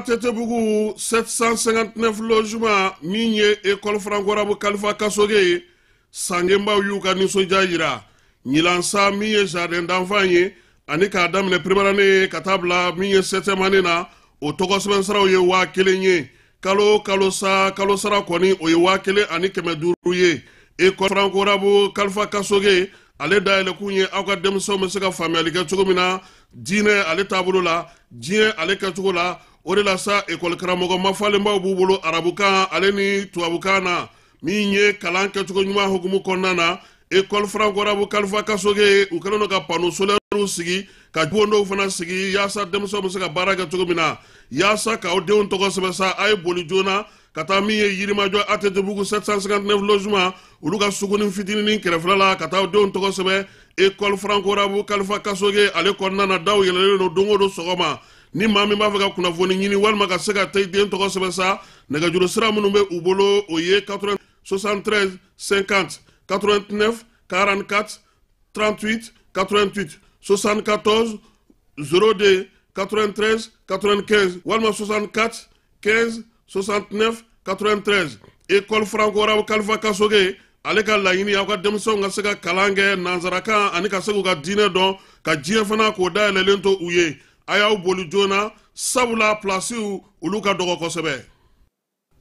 ATT-bugu 759 logement min ye école franco-arabe Kalifa Kasoge ye, sangenbaw y'u ka nisɔndiya yira ɲinan sa min ye jardin d'enfant ye, ani k'a daminɛ première année ka taa bila min ye septième année na, o tɔgɔ sɛbɛn saraw ye 1000 ye. Kalo kalo sa, kalo sara kɔni o ye 1500 ye. École franco-arabe Kalifa Kasoge ale dayɛlɛkun ye aw ka denmisɛnw bɛ se ka faamuyali kɛ cogo min na diinɛ ale taabolo la, diɲɛ ale kɛcogo la. O de la sa, ekɔli karamɔgɔ mafalenbaw b'u bolo arabukan ale ni tubabukan na, min ye kalan kɛcogo ɲuman hukumu kɔnɔna na. École franco-arabe Kalifa Kasoge, u kɛlen don ka panneau solaire sigi, ka bondow fana sigi, yaasa denmisɛnw bɛ se ka baara kɛ cogo min na. Yaasa k'aw denw tɔgɔ sɛbɛn sa, a ye boli joona ka taa min ye Yirimajɔ ATT-bugu 759 logement, olu ka suguni fitininin kɛrɛfɛla la, ka taa denw tɔgɔ sɛbɛn école franco-arabe Kalifa Kasoge ale kɔnɔna na. Daw yɛlɛlen don don o don sɔgɔma. Ni maa min b'a fɛ ka kunnafoni ɲini walima ka se ka taa i den tɔgɔ sɛbɛn sa, nɛgɛjuru sira minnu bɛ u bolo, o ye 80 73 50 89 44 38 88, 74 02 93 95 walima 64 15 69 93. École franco-arabe Kalifa Kasoge ale ka laɲini, aw ka denmisɛnw ka se ka kalan kɛ nansarakan ani ka se k'u ka diinɛ dɔn, ka diɲɛ fana k'o dayɛlɛlen to u ye. A y'aw boli joona, sabula pilasiw olu ka dɔgɔ kosɛbɛ.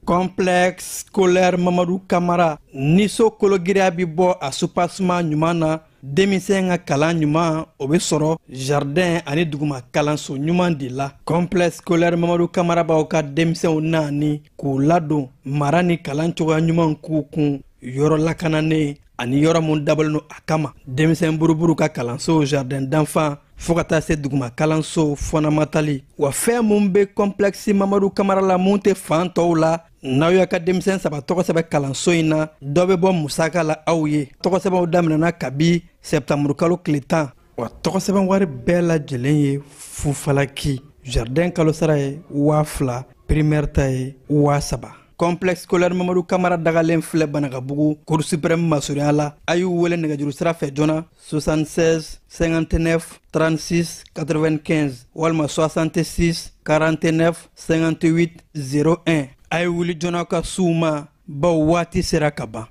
Complexe scolaire Mamadou Kamara ni so kologiriya bɛ bɔ a soubassement ɲuman na, denmisɛn ka kalan ɲuman o bɛ sɔrɔ jardin ani duguma kalanso ɲuman de la. Complexe scolaire Mamadou Kamara b'aw ka denmisɛnw naani k'u ladon mara ni kalan cogoya ɲuman k'u kun, yɔrɔ lakananen ani yɔrɔ mun dabɔlen don a kama. Denmisɛn buruburu ka kalanso, jardin d'enfant, fo ka taa se duguma kalanso fondamental. Wa fɛn mun bɛ complexe Mamadou Kamara la mun tɛ fan tɔw la, n'aw y'a ka denmisɛn 3 tɔgɔ sɛbɛn kalanso in na, dɔ bɛ bɔ musaka la aw ye. Tɔgɔ sɛbɛnw daminɛna kabi septembre kalo tile 10. Wa tɔgɔ sɛbɛn wari bɛɛ lajɛlen ye fufalaki. Jardin kalo sara ye 2000, primaire ta ye 3000. Complexe scolaire Mamadou Kamara dagalen filɛ Banakabugu, Cour suprême masurunya la. A y'u wele nɛgɛjuru sira fɛ joona 76 59 36 95 walima 66 49 58 01. A ye wuli joona ka s'u ma, bawo waati sera ka ban.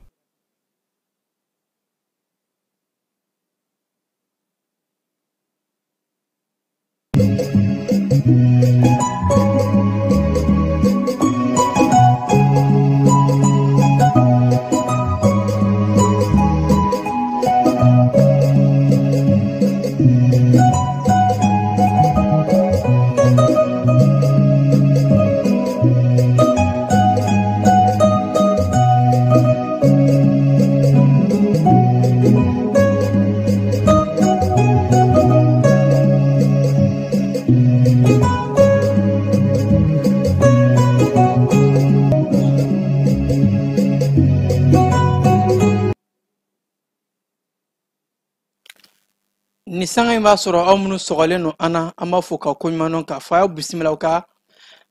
Ni sanga in b'a sɔrɔ aw minnu sɔgɔlen don an na, an b'a fɔ ka ko ɲuman dɔn k'a fɔ a y'aw bisimila aw ka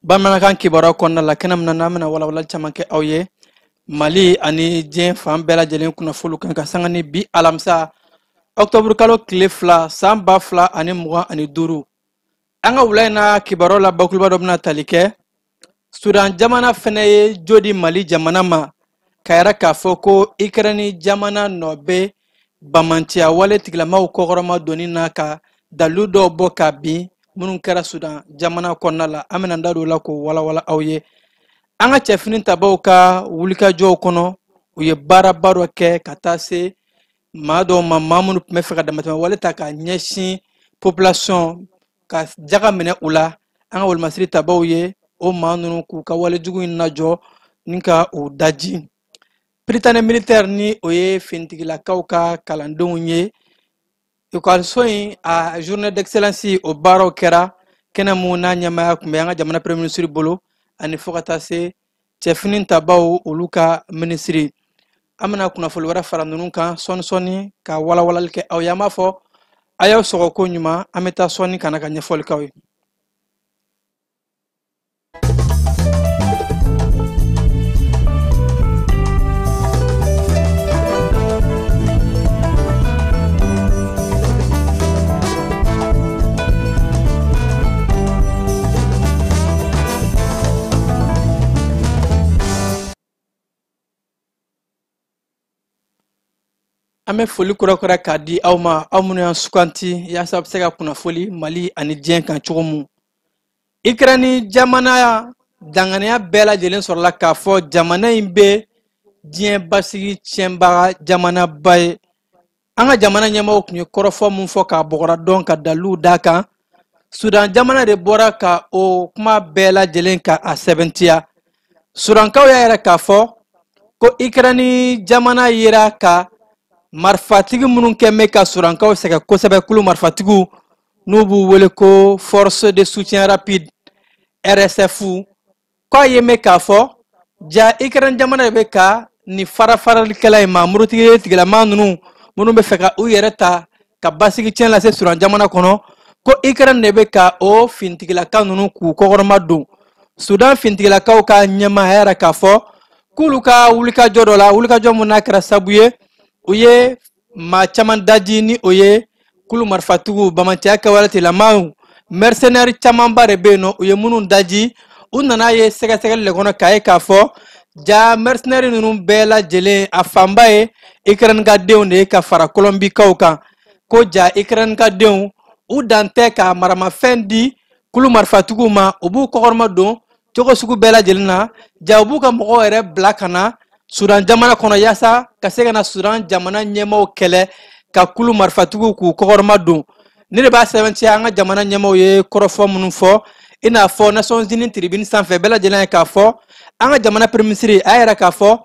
bamanankan kibaruya kɔnɔna la. Kɛnɛ min na n'an bɛna walawalali caman kɛ aw ye Mali ani diɲɛ fan bɛɛ lajɛlen kunnafoniw kan, ka sanga ni bi alamisa octobre kalo tile 2 san 2025. An ka wula in na kibaruyaw la bakuruba dɔ bɛna tali kɛ Sudan jamana fɛnɛ ye jo di Mali jamana ma, ka yira k'a fɔ ko Ukraine jamana nɔ bɛ bamanciya wale tigilamaw kɔkɔrɔma donni na, ka dalilu dɔw bɔ ka bin minnu kɛra Sudan jamana kɔnɔna la. An bɛna da don o la k'o walawala aw ye. An ka cɛfini tabaw ka wulikajɔw kɔnɔ, u ye baaraba dɔ kɛ ka taa se maa dɔw ma, maa minnu tun bɛ fɛ ka damatɛmɛ wale ta ka ɲɛsin population ka jaga minɛ u la. An ka wolomasiri tabaw ye o maa ninnu k'u ka walejugu in lajɔ ni ka u daji. Prytanée militaire ni o ye finitigilakaw ka kalandenw ye, ekɔliso in a journée d'excellence o baaraw kɛra kɛnɛ mun n'a ɲɛmaaya tun bɛ an ka jamana premier ministre bolo, ani fo ka taa se cɛfini tabaw olu ka minisiri. An bɛna kunnafoni wɛrɛ fara ninnu kan sɔɔni sɔɔni ka walawalali kɛ aw ye. An b'a fɔ a y'aw sɔgɔ ko ɲuman, an bɛ taa sɔɔni ka na ka ɲɛfɔli k'aw ye. An bɛ foli kura k'a di aw ma, aw minnu y'an suganti yaasa a bɛ se ka kunnafoli Mali ani diɲɛ kan cogo mun. Ukraine jamana danganiya bɛɛ lajɛlen sɔrɔla k'a fɔ jamana in bɛ diɲɛ basigi tiɲɛbaga jamanaba ye. An ka jamana ɲɛmaaw tun ye kɔrɔfɔ mun fɔ k'a bɔgɔra dɔn ka daliluw d'a kan. Sudan jamana de bɔra ka o kuma bɛɛ lajɛlen ka a sɛbɛntiya. Sudankaw y'a yira k'a fɔ ko Ukraine jamana yera ka marifatigi minnu kɛ bɛ ka sudankaw sɛgɛn kosɛbɛ, kulu marifatigiw n'u b'u wele ko Force de soutien rapide RSF, k'a ye mɛn k'a fɔ ja Ukraine jamana de bɛ ka nin farafaralikɛla in ma murutigi tigilama ninnu minnu bɛ fɛ ka u yɛrɛ ta ka basigi tiɲɛ lase Sudan jamana kɔnɔ, ko Ukraine de bɛ ka o fintigilaka ninnu k'u kɔkɔrɔma don. Sudan fintigilakaw ka ɲɛmaa y'a yira k'a fɔ k'olu ka wulikajɔ dɔ la, wulikajɔ mun n'a kɛra sabu ye u ye maa caman daji, ni o ye kulu marifatigiw bamanciya kɛwale tigilamaw mercenaire camanba de bɛ yen nɔ, u ye minnu daji. U nana ye sɛgɛsɛgɛli de kɔnɔ k'a ye k'a fɔ ja mercenaire ninnu bɛɛ lajɛlen a fanba ye Ukraine ka denw de ye ka fara Colombikaw kan, ko ja Ukraine ka denw u dan tɛ ka maramafɛn di kulu marifatigiw ma, u b'u kɔkɔrɔma don cogo sugu bɛɛ lajɛlen na, ja u b'u ka mɔgɔw yɛrɛ bila ka na Sudan jamana kɔnɔ yaasa ka se ka na Sudan jamana ɲɛmaaw kɛlɛ ka kulu marifatigiw k'u kɔkɔrɔma don. Ne de b'a sɛbɛntiya an ka jamana ɲɛmaaw ye kɔrɔfɔ minnu fɔ, i n'a fɔ Nations Unies tribune sanfɛ, bɛɛ lajɛlen ye k'a fɔ an ka jamana premier ministre a yɛrɛ k'a fɔ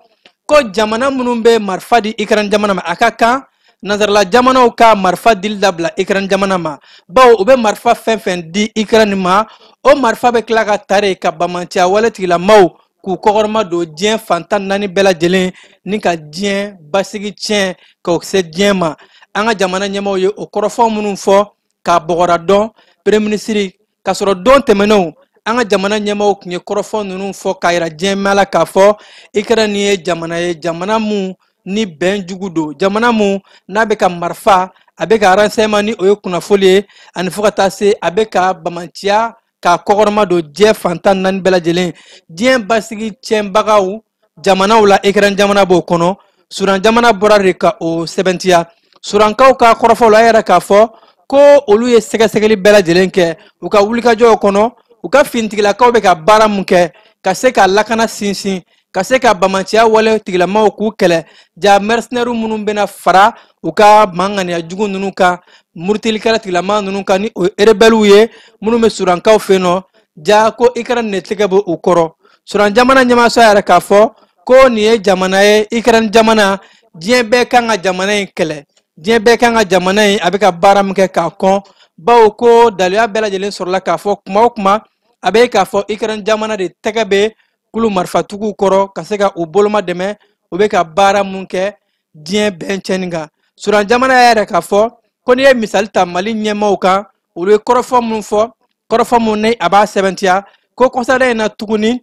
ko jamana minnu bɛ marifa di Ukraine jamana ma, a ka kan nansarala jamanaw ka marifa dili dabila Ukraine jamana ma, bawo u bɛ marifa fɛn fɛn di Ukraine ma, o marifa bɛ tila ka ta de ka bamanciya wale tigilamaw k'u kɔkɔrɔma don diɲɛ fan 14 bɛɛ lajɛlen ni ka diɲɛ basigi tiɲɛ k'o se diɲɛ ma. An ka jamana ɲɛmaaw ye o kɔrɔfɔ minnu fɔ k'a bɔgɔra dɔn premier ministre, k'a sɔrɔ don tɛmɛnenw an ka jamana ɲɛmaaw tun ye kɔrɔfɔ ninnu fɔ k'a yira diɲɛ maa la k'a fɔ Ukraine ye jamana ye, jamana mun ni bɛn jugu don, jamana mun n'a bɛ ka marifa, a bɛ ka renseignement ni o ye kunnafoli ye, ani fo ka taa se a bɛ ka bamanciya k'a kɔkɔrɔma don diɲɛ fan 14 bɛɛ lajɛlen. Diɲɛ basigi tiɲɛbagaw jamanaw la, Ukraine jamana b'o kɔnɔ. Sudan jamana bɔra de ka o sɛbɛntiya. Sudankaw ka kɔrɔfɔw la, a yɛrɛ k'a fɔ ko olu ye sɛgɛsɛgɛli bɛɛ lajɛlen kɛ u ka wulikajɔw kɔnɔ, u ka finitigilakaw bɛ ka baara mun kɛ ka se ka lakana sinsin, ka se ka bamanciya wale tigilamaw k'u kɛlɛ, ja mercenaires minnu bɛna fara u ka manganiya jugu ninnu kan, murutilikɛla tigilama ninnu kan, ni o ye rebelles ye minnu bɛ Sudankaw fɛ yen nɔ, ja ko Ukraine de tɛgɛ bɛ u kɔrɔ. Sudan jamana ɲɛmaaso yɛrɛ k'a fɔ ko nin ye jamana ye, Ukraine jamana, diɲɛ bɛɛ kan ka jamana in kɛlɛ, diɲɛ bɛɛ kan ka jamana in a bɛ ka baara min kɛ k'a kɔn, bawo ko daluya bɛɛ lajɛlen sɔrɔla k'a fɔ kuma o kuma a bɛ k'a fɔ Ukraine jamana de tɛgɛ bɛ kulu marifatigiw kɔrɔ ka se ka u boloma dɛmɛ, u bɛ ka baara mun kɛ diɲɛ bɛn tiɲɛni kan. Sudan jamana y'a yɛrɛ k'a fɔ ko n'i ye misali ta Mali ɲɛmaaw kan, olu ye kɔrɔfɔ mun fɔ, kɔrɔfɔ mun ni a b'a sɛbɛntiya ko kɔsada in na tuguni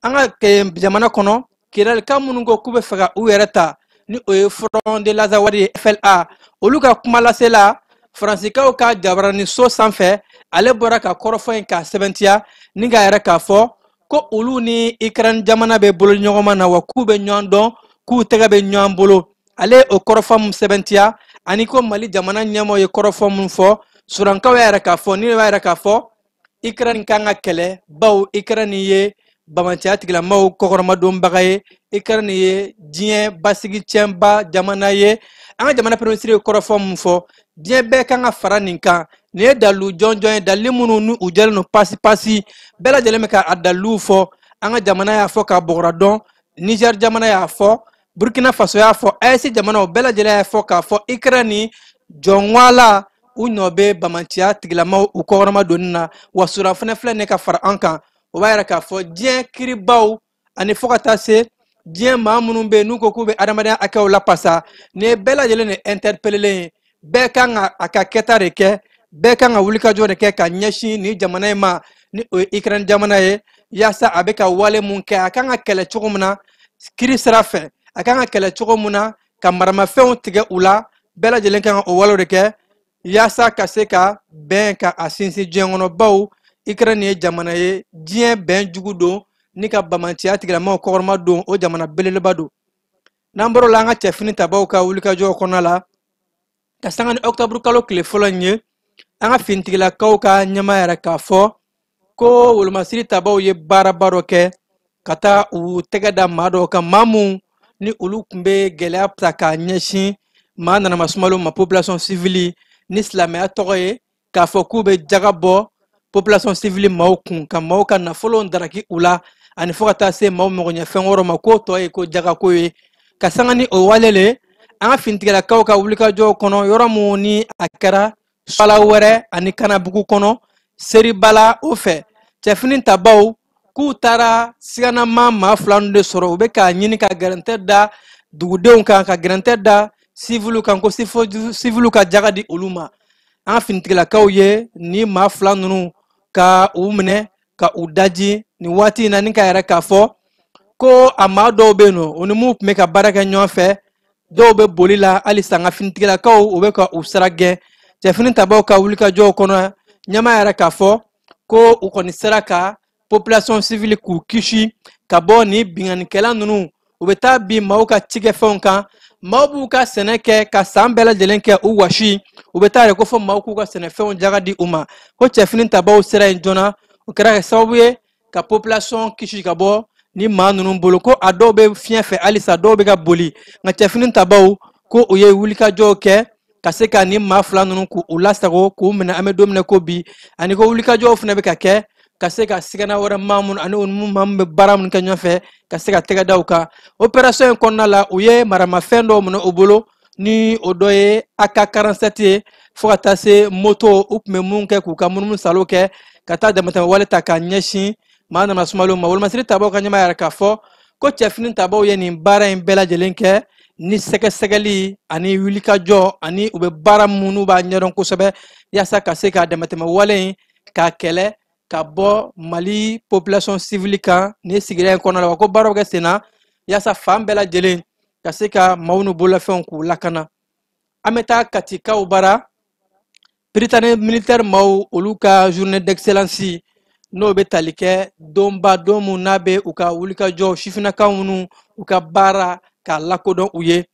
an ka jamana kɔnɔ, Kidalika minnu ko k'u bɛ fɛ ka u yɛrɛ ta, ni o ye Front de l'Azawad ye FLA, olu ka kuma lasela Faransikaw ka jabaraniso sanfɛ, ale bɔra ka kɔrɔfɔ in k'a sɛbɛntiya ni k'a yɛrɛ k'a fɔ ko olu ni Ukraine jamana bɛ bolo ɲɔgɔnma na, wa k'u bɛ ɲɔgɔn dɔn, k'u tɛgɛ bɛ ɲɔgɔn bolo. Ale ye o kɔrɔfɔ mun sɛbɛntiya, ani ko Mali jamana ɲɛmaaw ye kɔrɔfɔ mun fɔ, Sudankaw y'a yɛrɛ k'a fɔ ni b'a yɛrɛ k'a fɔ Ukraine kan ka kɛlɛ, bawo Ukraine ye bamanciya tigilamaw kɔkɔrɔmadonbaga ye, Ukraine ye diɲɛ basigi tiɲɛba jamana ye. An ka jamana premier ministre ye kɔrɔfɔ mun fɔ, diɲɛ bɛɛ kan ka fara nin kan. Nin ye dalilu jɔnjɔn ye, dalilu minnu ni u jɛlen don pasi pasi, bɛɛ lajɛlen bɛ ka a daliluw fɔ. An ka jamana y'a fɔ k'a bɔgɔra dɔn, Niger jamana y'a fɔ, Burkina Faso y'a fɔ, AES jamanaw bɛɛ lajɛlen y'a fɔ k'a fɔ Ukraine jɔnwala u nɔ bɛ bamanciya tigilamaw u kɔkɔrɔma donni na, wa Sudan fana filɛ nin ye ka fara an kan. O b'a yira k'a fɔ diɲɛ kiribaw ani fo ka taa se diɲɛ maa minnu bɛ yen n'u ko k'u bɛ adamadenya hakɛw lapasa, nin ye bɛɛ lajɛlen de interpellelen ye. Bɛɛ kan ka a ka kɛta de kɛ, bɛɛ kan ka wulikajɔ de kɛ ka ɲɛsin nin jamana in ma, ni o ye Ukraine jamana ye, yaasa a bɛ ka wale mun kɛ, a kan ka kɛlɛ cogo min na kiri sira fɛ, a kan ka kɛlɛ cogo min na ka maramafɛnw tigɛ u la, bɛɛ lajɛlen kan ka o walew de kɛ yaasa ka se ka bɛn ka a sinsin diɲɛ kɔnɔ, bawo Ukraine ye jamana ye diɲɛ bɛn jugu don ni ka bamanciya tigilamaw kɔkɔrɔma don, o jamana belebeleba don. N'an bɔr'o la, an ka cɛfini tabaw ka wulikajɔw kɔnɔna la, ka sanga ni octobre kalo tile fɔlɔ in ye, an ka finitigilakaw ka ɲɛmaa yɛrɛ k'a fɔ ko wolomasiri tabaw ye baaraba dɔ kɛ ka taa u tɛgɛ da maa dɔw kan, maa mun ni olu tun bɛ gɛlɛya ta k'a ɲɛsin maa nanama sumalenw ma, population civile, ni silamɛya tɔgɔ ye, k'a fɔ k'u bɛ jaga bɔ population civile maaw kun, ka maaw ka nafolow daraki u la, ani fo ka taa se maaw magoɲɛfɛn wɛrɛw ma, k'o tɔ ye ko jagako ye. Ka sanga ni o wale le, an ka finitigilakaw ka wulikajɔw kɔnɔ, yɔrɔ mun ni a kɛra Suala wɛrɛ ani Kanabugu kɔnɔ, Seribala o fɛ, cɛfini tabaw k'u taara siganama maa fila ninnu de sɔrɔ, u bɛ k'a ɲini ka gɛrɛntɛ da dugudenw kan, ka gɛrɛntɛ da siviliw kan, ko siviliw ka jaga di olu ma. An ka finitigilakaw ye ni maa fila ninnu ka u minɛ ka u daji nin waati in na, ni k'a yɛrɛ k'a fɔ ko a maa dɔw bɛ yen nɔ, o ni mun tun bɛ ka baara kɛ ɲɔgɔn fɛ, dɔw bɛ boli la halisa, nka finitigilakaw u bɛ ka u sira gɛn. Cɛfini tabaw ka wulikajɔw kɔnɔ, ɲɛmaa yɛrɛ k'a fɔ ko u kɔni sera ka population civile k'u kisi ka bɔ ni binkannikɛla ninnu, u bɛ taa bin maaw ka cikɛfɛnw kan, maaw b'u ka sɛnɛ kɛ ka san bɛɛ lajɛlen kɛ u wasi, u bɛ taa yɛrɛ ko fɔ maaw k'u ka sɛnɛfɛnw jaga di u ma. Ko cɛfini tabaw sera yen joona, o kɛra sababu ye ka population kisi ka bɔ ni maa ninnu bolo, ko a dɔw bɛ fiɲɛ fɛ halisa, dɔw bɛ ka boli, nka cɛfini tabaw ko u ye wulikajɔw kɛ ka se ka ni maa fila ninnu k'u lasago, k'u minɛ an bɛ don min na ko bi, ani ko wulikajɔw fana bɛ ka kɛ ka se ka sigana wɛrɛ maa minnu ani olu maa minnu bɛ baara minnu kɛ ɲɔgɔn fɛ, ka se ka tɛgɛ da u kan. Opération in kɔnɔna la, u ye maramafɛn dɔw minɛ u bolo, ni o dɔ ye AK-47 ye, fo ka taa se moto, u tun bɛ mun kɛ k'u ka munumunu salo kɛ ka taa damatɛmɛ wale ta k'a ɲɛsin maa nana sumalenw ma. Wolomasiri tabaw ka ɲɛmaa yɛrɛ k'a fɔ ko cɛfini tabaw ye nin baara in bɛɛ lajɛlen kɛ ni sɛgɛsɛgɛli ani wulikajɔ, ani u bɛ baara minnu b'a ɲɛdɔn kosɛbɛ, yaasa ka se ka damatɛmɛ wale in k'a kɛlɛ ka bɔ Mali population civile kan ni sigida in kɔnɔna la. Wa ko baaraw kɛ sen na yaasa fan bɛɛ lajɛlen ka se ka maaw n'u bololafɛnw k'u lakana. An bɛ taa Katikaw bara, Prytanée militaire maaw olu ka journée d'excellence, n'o bɛ tali kɛ donba don mun n'a bɛ u ka wulikajɔ sifinnakaw minnu u ka baara k'a lakodɔn u ye.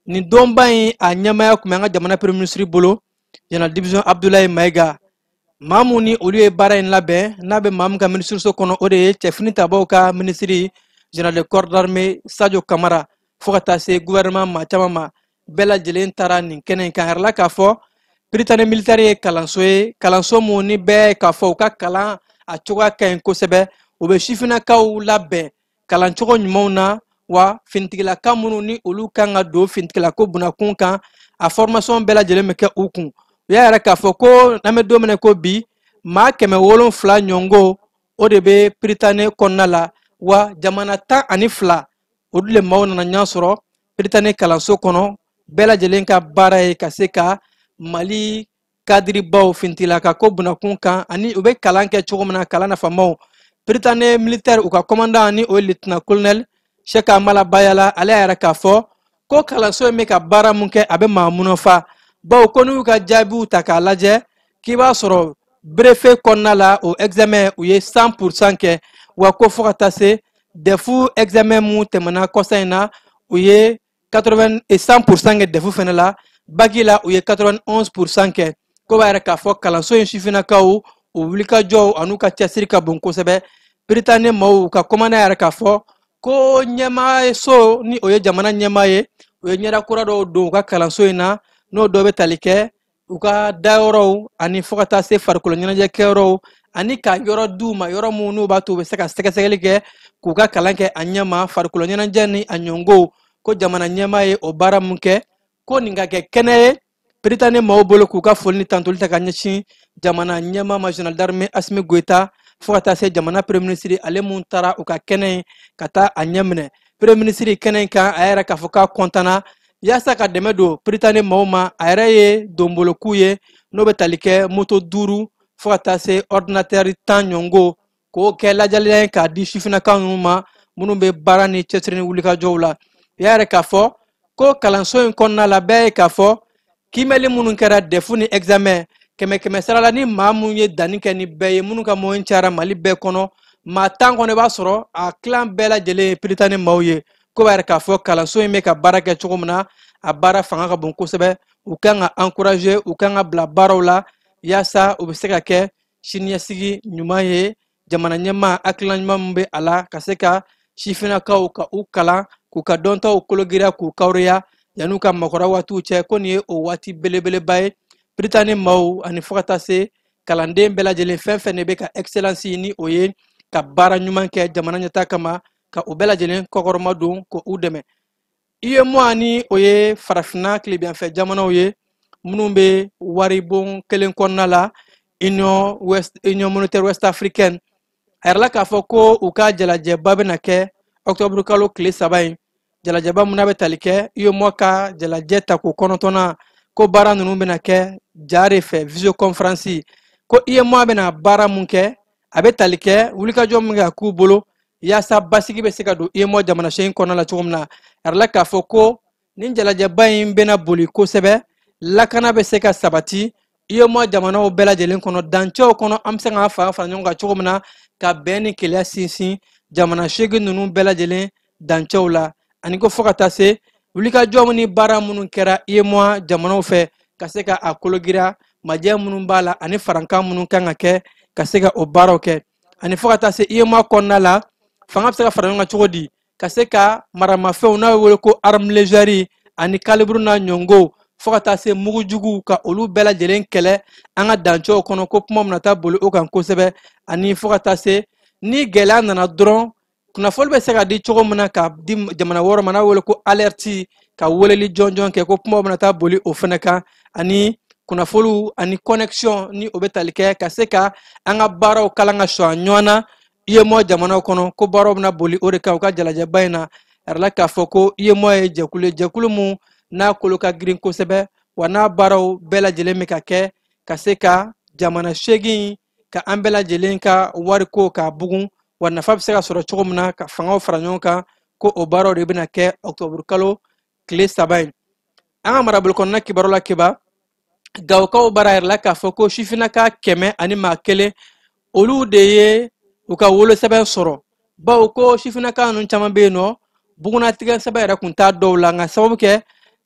Nin donba in a ɲɛmaaya tun bɛ an ka jamana premier ministre bolo, général division Abdoulaye Maïga. Maa mun ni olu ye baara in labɛn, n'a bɛ maa min ka minisiriso kɔnɔ, o de ye cɛfini tabaw ka minisiri général de corps d'armée Sadio Kamara, fo ka taa se gouvernement maa caman ma, bɛɛ lajɛlen taara nin kɛnɛ in kan. A yɛrɛ la k'a fɔ Prytanée militaire ye kalanso ye, kalanso mun ni bɛɛ k'a fɔ u ka kalan a cogoya ka ɲi kosɛbɛ, u bɛ sifinnakaw labɛn kalancogo ɲumanw na, wa finitigilaka minnu ni olu kan ka don finitigilako bunakun kan, a formation bɛɛ lajɛlen bɛ kɛ u kun. U y'a yɛrɛ k'a fɔ ko n'an bɛ don min na ko bi, maa 700 ɲɔngo o de bɛ Prytanée kɔnɔna la, wa jamana 12 olu de maaw nana ɲɔgɔn sɔrɔ Prytanée kalanso kɔnɔ, bɛɛ lajɛlen ka baara ye ka se ka Mali kadiribaw finitigilaka ko bunakun kan, ani u bɛ kalan kɛ cogo min na, kalan nafamaw. Prytanée militaire u ka commandant ni o ye lieutenant colonel Cheikh Amala Bayala, ale y'a yɛrɛ k'a fɔ ko kalanso in bɛ ka baara mun kɛ, a bɛ maa munɔfa, bawo ko n'u y'u ka jaabiw ta k'a lajɛ, k'i b'a sɔrɔ brevet kɔnɔna la o examen u ye 100% kɛ, wa ko fo ka taa se DEF examen mun tɛmɛna kɔsa in na, u ye 100% kɛ DEF fɛnɛ la, bac la u ye 91% kɛ. Ko b'a yɛrɛ k'a fɔ kalanso in sifinnakaw u wulikajɔw an'u ka cɛsiri ka bon kosɛbɛ. Prytanée maaw ka commandant yɛrɛ k'a fɔ ko ɲɛmaaso ni o ye jamana ɲɛmaa ye, u ye ɲɛda kura dɔw don u ka kalanso in na, n'o dɔ bɛ tali kɛ u ka dayɔrɔw ani fo ka taa se farikolo ɲɛnajɛ kɛyɔrɔw, ani ka yɔrɔ d'u ma, yɔrɔ mun n'u b'a to u bɛ se ka sɛgɛsɛgɛli kɛ k'u ka kalan kɛ a ɲɛ ma, farikolo ɲɛnajɛ ni a ɲɔngow. Ko jamana ɲɛmaa ye o baara mun kɛ, ko nin ka kɛ kɛnɛ ye Prytanée maaw bolo k'u ka foli ni tantoli ta ka ɲɛsin jamana ɲɛmaa ma, général d'armée Assimi Goïta, fo ka taa se jamana premier ministre ale mun taara u ka kɛnɛ in ka taa a ɲɛ minɛ. Premier ministre kɛnɛ in kan, a yɛrɛ k'a fɔ k'a kɔntanna yaasa ka dɛmɛ don Prytanée maaw ma, a yɛrɛ ye donbolok'u ye n'o bɛ tali kɛ moto 5 fo ka taa se ordinateur 10 ɲɔngo, k'o kɛ lajɛliya ye k'a di sifinnakaw ninnu ma minnu bɛ baara ni cɛsiri ni wulikajɔw la. U y'a yɛrɛ k'a fɔ ko kalanso in kɔnɔna la, bɛɛ ye k'a fɔ kiimɛli minnu kɛra DEF ni examen, kɛmɛ kɛmɛ sara la, ni maa mun ye danni kɛ ni bɛɛ ye, minnu ka moyen cayara Mali bɛɛ kɔnɔ, maa 10 kɔnɔ i b'a sɔrɔ a tilan bɛɛ lajɛlen ye Prytanée maaw ye. Ko b'a yɛrɛ k'a fɔ kalanso in bɛ ka baara kɛ cogo min na, a baara fanga ka bon kosɛbɛ. U kan ka encourager, u kan ka bila baaraw la yaasa u bɛ se ka kɛ siniɲɛsigi ɲuman ye. Jamana ɲɛmaa hakilina ɲuman min bɛ a la ka se ka sifinnakaw ka u kalan, k'u ka dɔntaw kologiriya, k'u kawureya yan'u ka makɔrɔ waatiw cɛ, ko nin ye o waati belebeleba ye. Prytanée maaw ani fo ka taa se kalanden bɛɛ lajɛlen, fɛn fɛn de bɛ ka excellence ni o ye ka baara ɲuman kɛ jamana ɲɛtaa kama, ka u bɛɛ lajɛlen kɔkɔrɔma don k'u dɛmɛ. UEMOA ni o ye farafinna tilebiyanfɛ jamanaw ye minnu bɛ waribon kelen kɔnɔna la, Union monétaire ouest africaine, a yɛrɛ la k'a fɔ ko u ka jalajɛba bɛna kɛ octobre kalo tile 3 in. Jalajɛba mun n'a bɛ tali kɛ UEMOA ka jalajɛ tako 9nan, ko baara ninnu bɛna kɛ ja de fɛ, visioconférence. Ko UEMOA bɛna baara mun kɛ, a bɛ tali kɛ wulikajɔ min kɛ k'u bolo yaasa basigi bɛ se ka don UEMOA jamana seegin kɔnɔna la cogo min na. A yɛrɛ la k'a fɔ ko nin jalajɛba in bɛna boli kosɛbɛ, lakana bɛ se ka sabati UEMOA jamanaw bɛɛ lajɛlen kɔnɔ, dancɛw kɔnɔ, an bɛ se k'an fanga fara ɲɔgɔn kan cogo min na ka bɛn ni kelenya sinsin jamana seegin ninnu bɛɛ lajɛlen dancɛw la. Ani ko fo ka taa se wulikajɔ ni baara minnu kɛra UEMOA jamanaw fɛ ka se ka a kologira, majɛ minnu b'a la ani farankan minnu kan ka kɛ ka se ka o baaraw kɛ. Ani fo ka taa se UEMOA kɔnɔna la, fanga bɛ se ka fara ɲɔgɔn kan cogo di ka se ka maramafɛnw n'a bɛ wele ko arme légère ani calibre n'a ɲɔngo, fo ka taa se mugujuguw ka olu bɛɛ lajɛlen kɛlɛ an ka dancɛw kɔnɔ, ko kuma bɛna taa boli o kan kosɛbɛ. Ani fo ka taa se ni gɛlɛya nana dɔrɔn, kunnafoni bɛ se ka di cogo min na ka di jamana wɔɔrɔ ma n'a bɛ wele ko alerte, ka weleli jɔnjɔn kɛ, ko kuma bɛna taa boli o fɛnɛ kan. Ani kunnafoniw ani connexion ni o bɛ tali kɛ ka se ka an ka baaraw kalan ka sɔn ɲɔgɔn na UEMOA jamanaw kɔnɔ, ko baaraw bɛna boli o de kan u ka jalajɛba in na. A yɛrɛ la k'a fɔ ko UEMOA ye jɛkulu ye, jɛkulu mun n'a kolo ka girin kosɛbɛ, wa n'a baaraw bɛɛ lajɛlen bɛ ka kɛ ka se ka jamana seegin ka an bɛɛ lajɛlen ka wariko k'a bugun, wa nafa bɛ se ka sɔrɔ cogo min na ka fangaw fara ɲɔgɔn kan, ko o baaraw de bɛna kɛ octobre kalo tile 3 in. An ka marabolo kɔnɔna kibaru la keba, Gawokaw baara yɛrɛ la k'a fɔ ko sifinnaka 101 olu de ye u ka wolosɛbɛn sɔrɔ, bawo ko sifinnaka ninnu caman bɛ yen nɔ bugunnatigɛ sɛbɛn yɛrɛ kun t'a dɔw la, nka sababu kɛ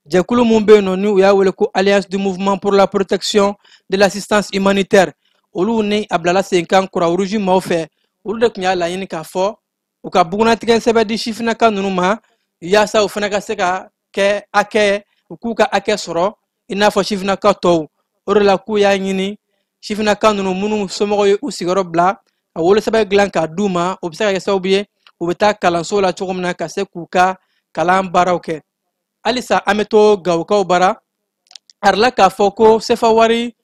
jɛkulu mun bɛ yen nɔ ni u y'a wele ko Alliance du mouvement pour la protection de l'assistance humanitaire, olu ni a bilala sen kan Croix-Rouge maaw fɛ, olu de tun y'a laɲini k'a fɔ u ka bugunnatigɛ sɛbɛn di sifinnaka ninnu ma yaasa u fana ka se ka kɛ hakɛ, u k'u ka hakɛ sɔrɔ i n'a fɔ sifinnaka tɔw. O de la k'u y'a ɲini sifinnaka ninnu minnu somɔgɔw ye u sigiyɔrɔ bila ka wolosɛbɛn dilan k'a d'u ma, o bɛ se ka kɛ sababu ye u bɛ taa kalanso la cogo min na ka se k'u ka kalan baaraw kɛ. Halisa an bɛ to Gawokaw bara, a yɛrɛ la k'a fɔ ko sefa wari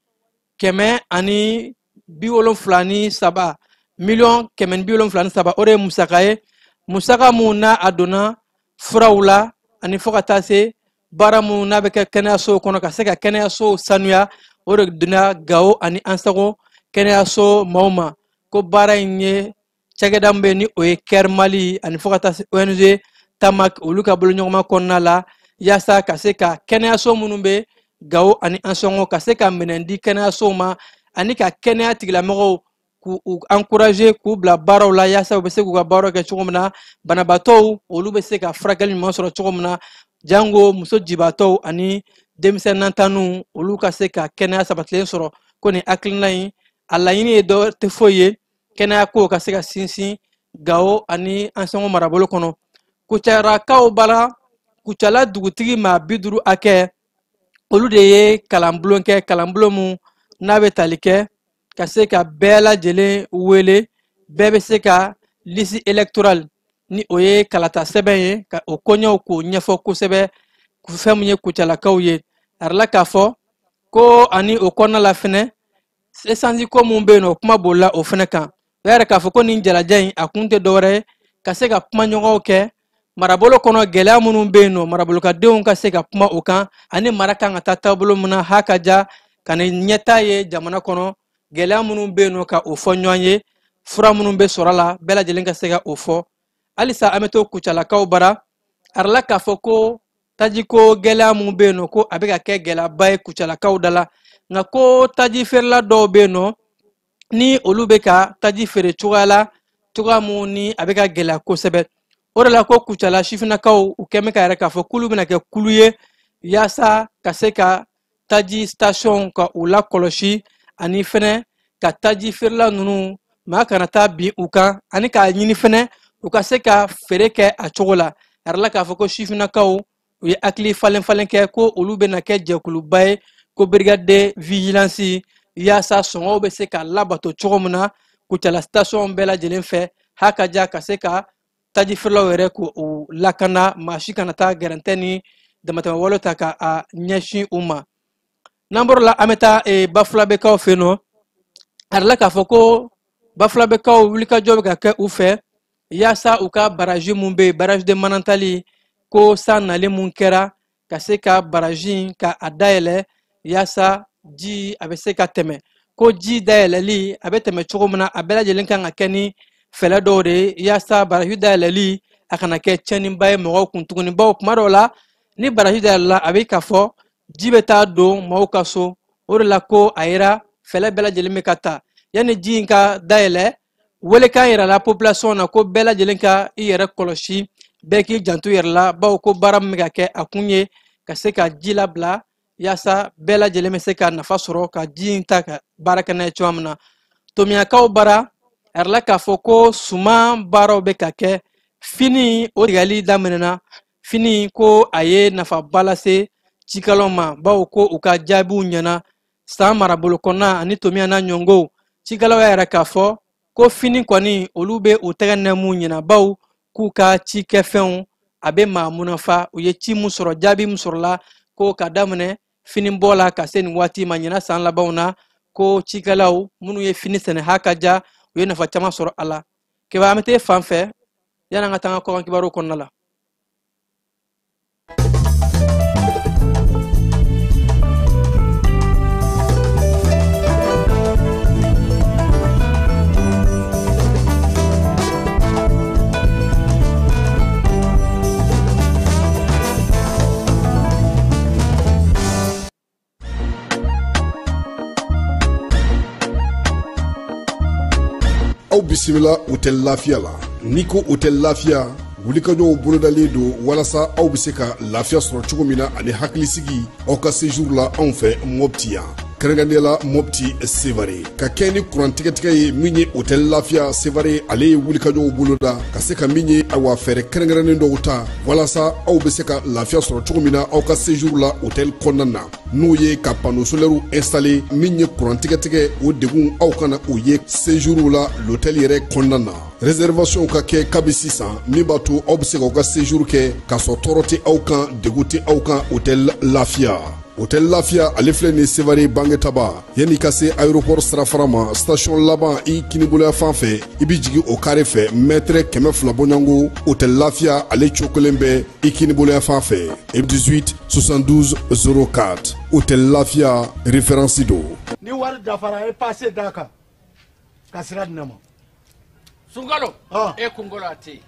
173 miliyɔn 173, o de ye musaka ye, musaka mun n'a a donna furaw la ani fo ka taa se baara mun n'a bɛ kɛ kɛnɛyasow kɔnɔ ka se ka kɛnɛyasow sanuya, o de donna Gawo ani Ansago kɛnɛyaso maaw ma. Ko baara in ye cakɛda min bɛ yen ni o ye CARE Mali ani fo ka taa se ONG Tamac olu ka boloɲɔgɔnma kɔnɔna la, yaasa ka se ka kɛnɛyaso minnu bɛ Gawo ani Ansɔngɔ ka se ka minɛn di kɛnɛyasow ma ani ka kɛnɛya tigilamɔgɔw k'u encourager k'u bila baaraw la yaasa u bɛ se k'u ka baaraw kɛ cogo min na, banabaatɔw olu bɛ se ka furakɛli ɲuman sɔrɔ cogo min na, jango muso jibaatɔw ani denmisɛn nantanninw olu ka se ka kɛnɛya sabatilen sɔrɔ. Ko nin hakilina in a laɲini ye dɔ tɛ foyi ye kɛnɛya ko ka se ka sinsin Gawo ani Ansɔngɔ marabolo kɔnɔ. Kucalakaw bara, Kucala dugutigi maa 50 hakɛ olu de ye kalanbulon kɛ, kalanbulon mun n'a bɛ tali kɛ ka se ka bɛɛ lajɛlen wele, bɛɛ bɛ se ka liste électorale ni o ye kalata sɛbɛn ye ka o koɲɛw k'o ɲɛfɔ kosɛbɛ fɛn mun ye Kucalakaw ye. A yɛrɛ la k'a fɔ ko ani o kɔnɔna la fɛnɛ esansi ko mun bɛ yen nɔ, o kuma bolila o fɛnɛ kan. O y'a yira k'a fɔ ko nin jalajɛ in a kun tɛ dɔwɛrɛ ye ka se ka kumaɲɔgɔnw kɛ marabolo kɔnɔ, gɛlɛya minnu bɛ yen nɔ marabolokadenw ka se ka kuma o kan, ani mara kan ka taa taabolo min na ha ka ja ka ni ɲɛtaa ye jamana kɔnɔ, gɛlɛya minnu bɛ yen nɔ ka o fɔ ɲɔgɔn ye, fura minnu bɛ sɔrɔ a la bɛɛ lajɛlen ka se ka o fɔ. Halisa an bɛ to Kucalakaw bara, a yirala k'a fɔ ko tajiko gɛlɛya mun bɛ yen nɔ ko a bɛ ka kɛ gɛlɛyaba ye Kucalakaw da la, nka ko taji feerela dɔw bɛ yen nɔ ni olu bɛ ka taji feere cogoya la, cogoya mun ni a bɛ ka gɛlɛya kosɛbɛ. O de la ko Kucala sifinnakaw u kɛn bɛ ka yɛrɛ k'a fɔ k'olu bɛna kɛ kulu ye yaasa ka se ka taji station ka u lakɔlɔsi, ani fɛnɛ ka taji feerela ninnu maa kana taa bin u kan, ani k'a ɲini fɛnɛ u ka se ka feere kɛ a cogo la. A yɛrɛ la k'a fɔ ko sifinnakaw u ye hakili falen falen kɛ ko olu bɛna kɛ jɛkuluba ye ko brigade de vigilance yaasa sɔngɔw bɛ se ka labato cogo min na Kucala station bɛɛ lajɛlen fɛ, hakaja ka se ka taji feerelaw yɛrɛ k'u lakana, maa si kana taa gɛrɛntɛ ni damatɛmɛwale ta ka a ɲɛsin u ma. N'an bɔr'o la, an bɛ taa Bafulabɛkaw fɛ yen nɔ. A yɛrɛ la k'a fɔ ko Bafulabɛkaw wulikajɔ bɛ ka kɛ u fɛ yaasa u ka baraji mun bɛ yen, barrage de Manantali, ko san nalen mun kɛra ka se ka baraji in ka a dayɛlɛ yaasa ji a bɛ se ka tɛmɛ. Ko ji dayɛlɛli a bɛ tɛmɛ cogo min na, a bɛɛ lajɛlen kan ka kɛ ni fɛɛrɛ dɔw de ye yaasa baraji dayɛlɛli a kana kɛ tiɲɛniba ye mɔgɔw kun tuguni. Bawo kuma dɔw la ni baraji dayɛlɛla, a bɛ k'a fɔ ji bɛ taa don maaw ka so. O de la ko a yera fɛɛrɛ bɛɛ lajɛlen bɛ ka ta yanni ji in ka dayɛlɛ. Welekan yirala population na ko bɛɛ lajɛlen ka i yɛrɛ kɔlɔsi, bɛɛ k'i janto i yɛrɛ la, bawo ko baara min bɛ ka kɛ a kun ye ka se ka ji labila yaasa bɛɛ lajɛlen bɛ se ka nafa sɔrɔ ka ji in ta ka baara kɛ n'a ye cogoya min na. Tomiyakaw bara, a yirala k'a fɔ ko suman baaraw bɛ ka kɛ, fini o tigɛli daminɛna. Fini ko a ye nafaba lase cikɛlaw ma, bawo ko u ka jaabiw ɲɛna san marabolo kɔnɔna ani tomiya n'a ɲɔngow. Cikɛlaw y'a yira k'a fɔ ko fini kɔni olu bɛ u tɛgɛ nɛmu ɲɛna, bawo k'u ka cikɛfɛnw a bɛ maa munafa. U ye ci mun sɔrɔ, jaabi mun sɔrɔla ko ka daminɛ fini bɔ la ka se nin waati ma ɲɛna san labanw na, ko cikɛlaw minnu ye fini sɛnɛ hakaja u ye nafa caman sɔrɔ a la. Keba, an bɛ t'e fan fɛ yanni an ka taa an ka kɔkan kibaruw kɔnɔna la. Aw bisimila Hôtel Lafiya la. N'i ko Hôtel Lafiya, wulikajɔw bolodalen don walasa aw bɛ se ka lafiya sɔrɔ cogo min na ani hakilisigi aw ka séjour la anw fɛ Mopti yan, kɛrɛnkɛrɛnnenya la Mopti Sevare. Ka kɛ ni kuran tigɛtigɛ ye min ye Hôtel Lafiya Sevare, ale ye wulikajɔw boloda ka se ka min ye awa fɛɛrɛ kɛrɛnkɛrɛnnen dɔw ta walasa aw bɛ se ka lafiya sɔrɔ cogo min na aw ka séjour la hôtel kɔnɔna na, n'o ye ka panneau solaire installé min ye kuran tigɛtigɛ o degun aw kana o ye séjour la l'hôtel yɛrɛ kɔnɔna na. Réservation ka kɛ kabi sisan min b'a to aw bɛ se k'aw ka séjour kɛ k'a sɔrɔ tɔɔrɔ tɛ aw kan, degun tɛ aw kan Hôtel Lafiya. Hôtel Lafiya ale filɛ nin Sevare Bangetaba, yanni ka se aéroport sirafara ma, station laban i kiniboloya fan fɛ, i bɛ jigin o carré fɛ mètre 200 bɔɲɔgɔnko. Hôtel Lafiya ale cogo kelen bɛ i kiniboloya fan fɛ, 18 72 04. Hôtel Lafiya référence don. Ni wari dafara, e passe d'a kan ka sira di ne ma. Sunkalo, e kunkolo a tɛ yen.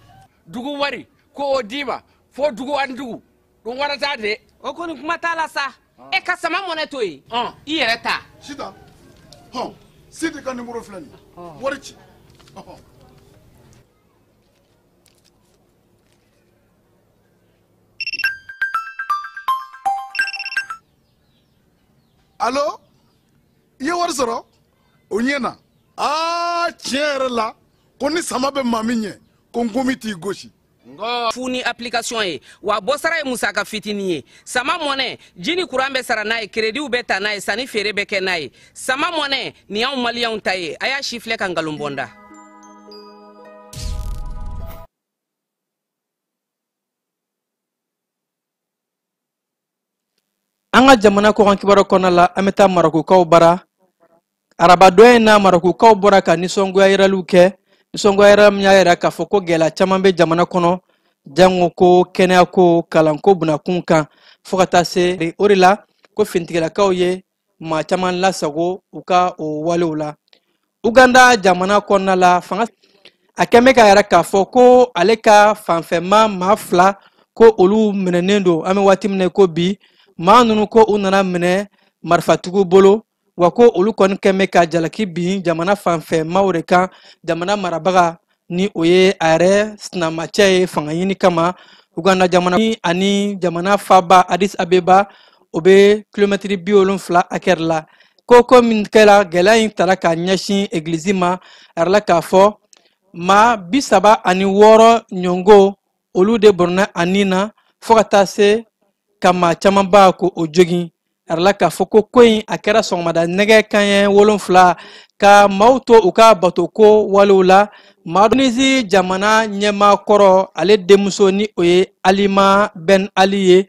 Dugu wari ko o d'i ma fo dugu ani dugu dun wara t'a de. O kɔni kuma t'a la sa. E ka sama mɔnɛ to yen, i yɛrɛ ta. Sitan hɔn, Sidi ka numéro filɛ nin ye, wari ci. Ɔhɔn. Alo, i ye wari sɔrɔ o ɲɛ na. Aa, tiɲɛ yɛrɛ la, ko ni sama bɛ maa min ɲɛ, ko nkomi t'i gosi. Fu ni application ye wa bɔsara ye musaka fitinin ye. Sama mɔnɛ, ji ni kuran bɛ sara n'a ye, créditw bɛ ta n'a ye, sanni feere bɛ kɛ n'a ye. Sama mɔnɛ nin y'anw maliyɛnw ta ye. A y'a si filɛ ka nkalon bɔ n da. An ka jamana kɔkan kibaru kɔnɔna la, an bɛ taa Marakukaw bara. Arabadon in na, Marakukaw bɔra ka nisɔngoya yiraliw kɛ, nisɔngoya yira min y'a yira k'a fɔ ko gɛlɛya caman bɛ jamana kɔnɔ, jango ko kɛnɛyako, kalanko bunakun kan, fo ka taa se o de la ko finitigilakaw ye maa caman lasago u ka o walew la. Uganda jamana kɔnɔna la, fanga a kɛn bɛ k'a yira k'a fɔ ko ale ka fanfɛma maa fila ko olu minɛnen don. An bɛ waati min na ko bi, maa ninnu ko u nana minɛ marifatigiw bolo, wa ko olu kɔni kɛn bɛ ka jalaki bin jamana fanfɛmaw de kan, jamana marabaga Ni o ye a yɛrɛ sinamacɛ ye fanga ɲini kama Uganda jamana ani jamana faaba Addis Abeba, o bɛ kilomɛtiri 70 hakɛ la. Ko min kɛra, gɛlɛya in tara k'a ɲɛsin egilizi ma. A yɛrɛ la k'a fɔ maa 36 ɲɔngo, olu de bɔnna a nin na, fo ka taa se ka maa camanba ko o jogin. A yɛrɛ la k'a fɔ ko in a kɛra sɔgɔmada nɛgɛ kanɲɛ 7, ka maaw to u ka bato ko walew la. Maa Tunisie jamana ɲɛmaa kɔrɔ, ale denmuso, ni o ye Alima Ben Ali ye,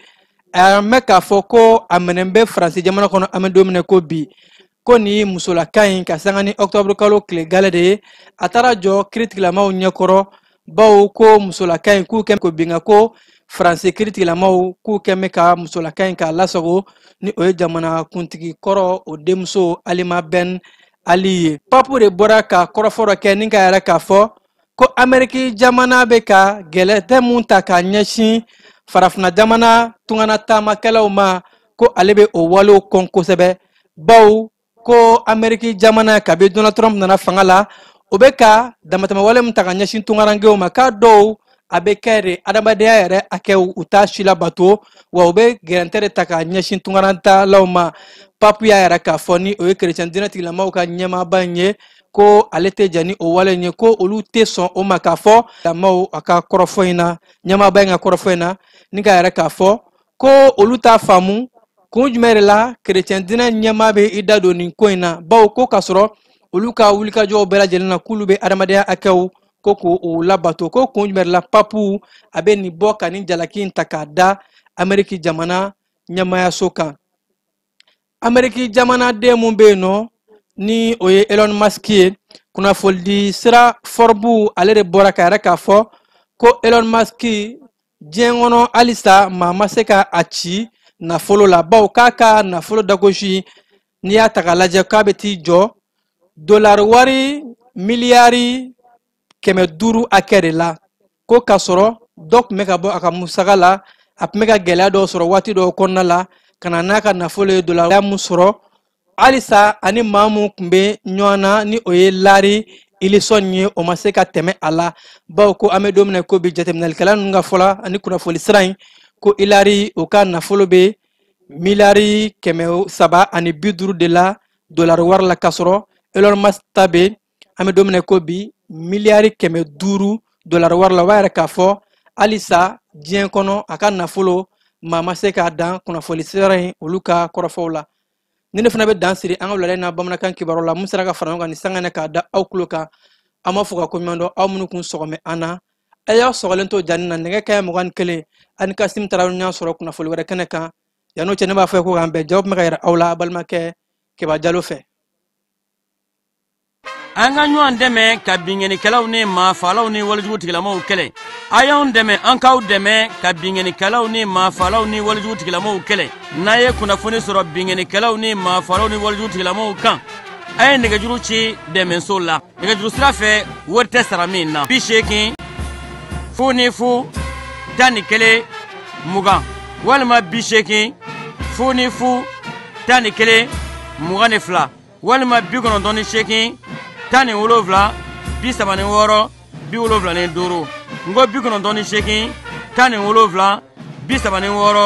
a mɛn k'a fɔ ko a minɛn bɛ Faransi jamana kɔnɔ. An bɛ don min na ko bi, ko nin musolaka in, ka sanga ni ɔkutɔburu kalo tile gale de ye, a taara jɔ kiiritigilamaw ɲɛkɔrɔ, bawo ko musolaka in k'u kɛ ko binka ko Faransi kiiritigilamaw k'u kɛ bɛ ka musolaka in k'a lasago, ni o ye jamana kuntigi kɔrɔ, o denmuso Alima Ben Ali ye. Papu de bɔra ka kɔrɔfɔ dɔ kɛ ni ka yɛrɛ k'a fɔ ko Ameriki jamana bɛ ka gɛlɛtɛ mun ta k'a ɲɛsin farafinna jamana tungana taamakɛlaw ma, ko ale bɛ o walew kɔn kosɛbɛ, bawo ko Ameriki jamana, kabi Donald Trump nana fanga la, o bɛ ka damatɛmɛwale min ta ka ɲɛsin tungarankew ma, k'a dɔw a bɛ kɛ de adamadenya yɛrɛ hakɛw u t'a si labato, wa u bɛ gɛrɛntɛ de ta ka ɲɛsin tungarantalaw ma. Papu y'a yɛrɛ k'a fɔ, ni o ye kerecɛn diinɛ tigilamaw ka ɲɛmaaba in ye, ko ale tɛ jɛn ni o wale in ye, ko olu tɛ sɔn o ma. K'a fɔ lamaw a ka kɔrɔfɔ in na, ɲɛmaaba in ka kɔrɔfɔ in na, ni k'a yɛrɛ k'a fɔ ko olu t'a faamu kun jumɛn de la kerecɛn diinɛ ɲɛmaa bɛ i da don nin ko in na, bawo ko k'a sɔrɔ olu ka wulikajɔw bɛɛ lajɛlen na, k'olu bɛ adamadenya hakɛw ko k'o labato, ko kun jumɛn de la papu a bɛ nin bɔ ka nin jalaki in ta k'a da Ameriki jamana ɲɛmaayaso kan. Ameriki jamanaden mun bɛ yen nɔ, ni o ye Elon Musk ye, kunnafonidi sira Forbes, ale de bɔra ka yɛrɛ k'a fɔ ko Elon Musk, diɲɛ kɔnɔ halisa maa ma se ka a ci nafolo la, bawo k'a ka nafolo dagosi, n'i y'a ta k'a lajɛ, k'a bɛ t'i jɔ dolari wari miliyari 500 hakɛ de la. Ko k'a sɔrɔ dɔ tun bɛ ka bɔ a ka musaka la, a tun bɛ ka gɛlɛya dɔw sɔrɔ waati dɔw kɔnɔna la ka na n'a ka nafolo ye dolari mun sɔrɔ halisa, ani maa mun tun bɛ ɲɔgɔn na, ni o ye Larry Ellison ye, o ma se ka tɛmɛ a la, bawo ko an bɛ don min na ko bi, jateminɛlikɛla ninnu ka fɔ la ani kunnafoni sira in, ko Larry o ka nafolo bɛ miliyari 350 de la dolari wari la, k'a sɔrɔ Elon Musk ta bɛ, an bɛ don min na ko bi, miliyari 500 dolari wari la. O b'a yɛrɛ k'a fɔ halisa diɲɛ kɔnɔ a ka nafolo maa ma se k'a dan, kunnafoni sira in olu ka kɔrɔfɔw la. Ni ne fana bɛ dan siri an ka wulada in na bamanankan kibaru la mun sera ka fara ɲɔgɔn kan ni sanga in k'a da aw tulo kan. An b'a fɔ ka koɲuman dɔn aw minnu kun sɔgɔmɛ an na. A y'aw sɔgɔlen to jani na nɛgɛ kanɲɛ 21, ani Kasim Tarawele ɲɔgɔn sɔrɔ kunnafoni wɛrɛ kɛnɛ kan. Yan'o cɛ, ne b'a fɔ ko k'an bɛn jaw tun bɛ ka yɛrɛ aw la a balimakɛ Keba Jalo fɛ. An ka ɲɔgɔn dɛmɛ ka binkannikɛlaw ni maafalaw ni walejugu tigilamaw kɛlɛ. A y'anw dɛmɛ, an k'aw dɛmɛ ka binkannikɛlaw ni maafalaw ni walejugu tigilamaw kɛlɛ. N'a ye kunnafoni sɔrɔ binkannikɛlaw ni maafalaw ni walejugu tigilamaw kan, a ye nɛgɛjuru ci dɛmɛso la nɛgɛjuru sira fɛ, wari tɛ sara min na: 80 00 11 20 walima 80 00 11 22 walima 98 17 36 75. N ko 98 17 36 45.